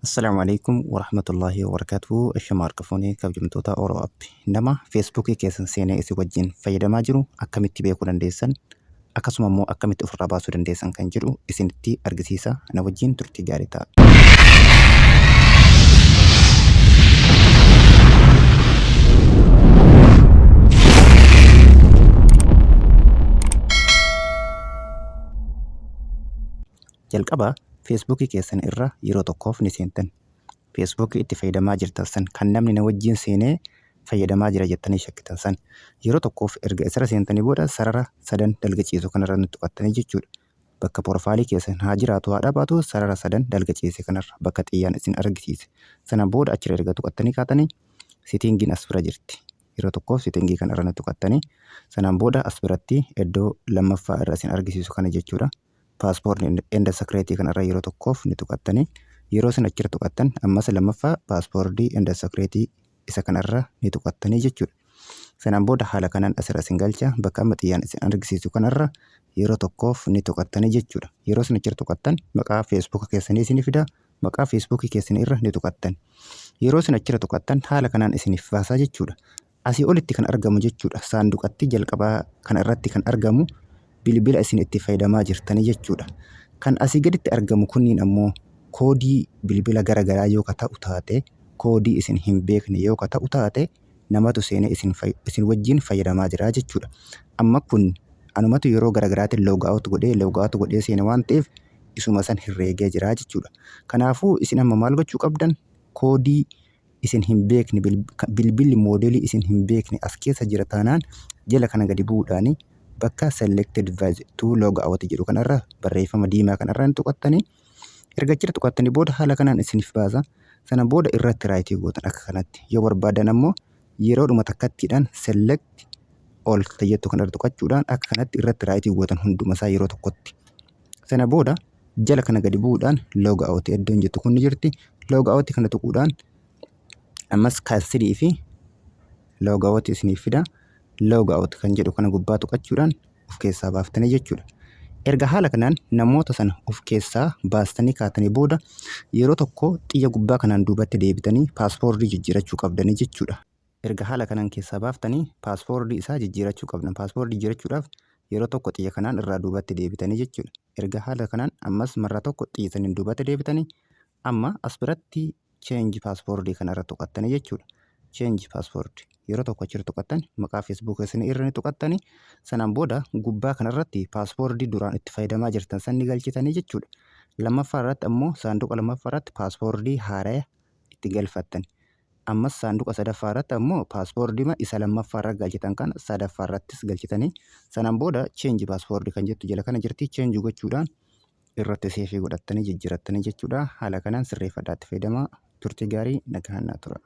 Assalaamu alaikum warahmatullaahi wabarakaatuhu. Ashama harka fuunee kabajamtoota Oro App. Nama Feesbuukii keessan seenee isin wajjin fayyadamaa jiru akkamitti beekuu dandeessan, akkasuma immoo akkamitti ofirraa baasuu dandeessan kan jedhu isinitti argisiisa. Na wajjin turtii gaarii ta'a. Jalqaba Feesbuukii keessan irra yeroo tokkoof ni seentan. Feesbuukii itti fayyadamaa jirtan san kan namni na wajjin seenee fayyadamaa jira jettanii shakkitan san yeroo tokkoof erga isarra seentanii booda sarara sadan dalga ciisu kanarra ni tuqattanii jechuudha. Bakka porofaalii keessan haa jiraatu haa dhabaatu sarara sadan dalga ciise kanarra bakka xiyyaan isin argisiise. Sana booda achirra erga tuqattanii kaatanii sitiingiin as bira jirti. Yeroo tokkoof sitiingii kanarra ni tuqattanii sanaan booda as biratti iddoo lammaffaa irra isin argisiisu kana jechuudha. Passport and security kanarra yeroo tokkoof ni tuqattanii yeroo isin achirra tuqattan ammas lammaffaa passport and security isa kanarra ni tuqattanii jechuudha. Sanaan booda haala kanaan asirra isin galcha bakka amma xiyyaan isin argisiisu kanarra yeroo tokkoof ni tuqattanii jechuudha. Yeroo isin achirra tuqattan maqaa Facebook keessanii isinii fida, maqaa Facebook keessanii irra ni tuqattan. Yeroo isin achirra tuqattan haala kanaan isiniif baasaa jechuudha. Asii olitti kan argamu jechuudha. Saanduqatti jalqabaa kana irratti kan argamu bilbila isin itti fayyadamaa jirtanii jechuudha. Kan asii gaditti argamu kunniin ammoo koodii bilbila gara garaa yoo ka ta'u taate, koodii isin hin beekne yoo ka ta'u taate, namatu seenee isin, isin wajjin fayyadamaa jira jechuudha. Amma kun anumatu yeroo gara garaatiin log out godhee log out godhee seene waan ta'eef isuma san herreegee jira jechuudha. Kanaafuu isin amma maal gochuu qabdan? Koodii isin hin beekne, bilbilli moodelii isin hin beekne as keessa jira taanaan jala kana gadi bu'uudhaan bakka select device to log out jedhu kanarra barreeffama diimaa kanarra ni tuqattanii erga achirra tuqattanii booda haala kanaan isiniif baasa. Sana booda irratti raayitii gootan akka kanatti. Yoo barbaadan ammoo yeroodhuma takkattiidhaan select all jettu kanarra tuqachuudhaan akka kanatti irratti raayitii gootan hunduma isaa yeroo tokkotti. Sana booda jala kana gadi bu'uudhaan log out iddoon jettu kun ni jirti. Log out kana tuquudhaan ammas cancel fi log out isiniif fida. Log out kan jedhu kana gubbaa tuqachuudhaan of keessaa baaftanii jechuudha. Erga haala kanaan namoota sana of keessaa baastanii kaatanii booda yeroo tokko xiyya gubbaa kanaan duubatti deebitanii paaspoortii jijjiirachuu qabdanii jechuudha. Erga haala kanaan keessaa baaftanii paaspoortii isaa jijjiirachuu qabdan. Paaspoortii jijjiirachuudhaaf yeroo tokko xiyya kanaan irraa duubatti deebitanii jechuudha. Erga haala kanaan ammas marra tokko xiyya saniin duubatti deebitanii amma as biratti change paaspoortii kanarra tuqattanii jechuudha. Change password yeroo tokko achirra tuqattan maqaa Facebook isin irra ni tuqattanii sanaan booda gubbaa kanarratti paaspoortii duraan itti fayyadamaa jirtan san ni galchitanii jechuudha. Lammaffaa irratti ammoo saanduqa lammaffaa irratti paaspoortii haaraya itti galfattan. Ammas saanduqa sadaffaa irratti ammoo paaspoortii isa lammaffaa irra galchitan kana sadaffaa irrattis galchitanii sanaan booda change password kan jettu jala kana jirti, change gochuudhaan irratti seefii godhattanii jijjiirattanii jechuudha. Haala kanaan sirreeffadhaa itti fayyadamaa. Turtii gaarii, nagaan naa tura.